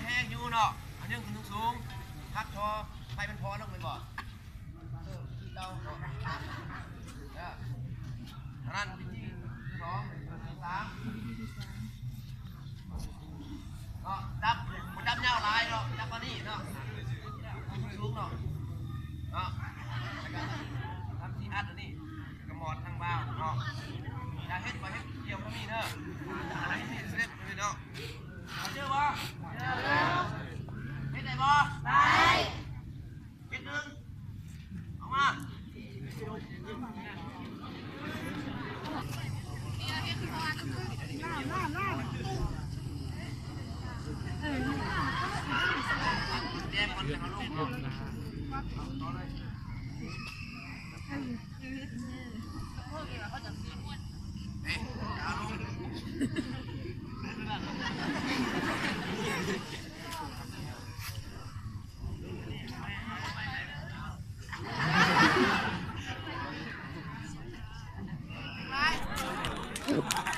ແຮງຢູ່ເນາະ ອັນຍັງຂຶ້ນສູງໆ ພັກພໍ ໄຟມັນພໍລົງແມ່ນບໍ່? ເອີ ຄືເກົ່າເນາະ ເອີ ອັນນັ້ນວິທີສອງ ວິທີສາມເນາະ ຈັບ ບໍ່ຈັບຍາວຫຼາຍເນາະ ຈັບປານນີ້ເນາະ ສູງໆເນາະ ເນາະ ແລ້ວກໍທຳທີ່ອັດອັນນີ້ ກະໝອດທາງວາວເນາະ ຢາກເຮັດກໍເຮັດກ່ຽວທາງນີ້ເດີ ເຮັດເລັບເລີຍເນາະ ເຈີບໍ່? ເຮັດໄດ້ບໍ່? ໄດ້ ເຮັດໜຶ່ງ ອອກມາ ແຈມກ່ອນ ເອົາລົງເນາະ ເອົາຕໍ່ເລີຍ ເອີ ເອົາລົງ.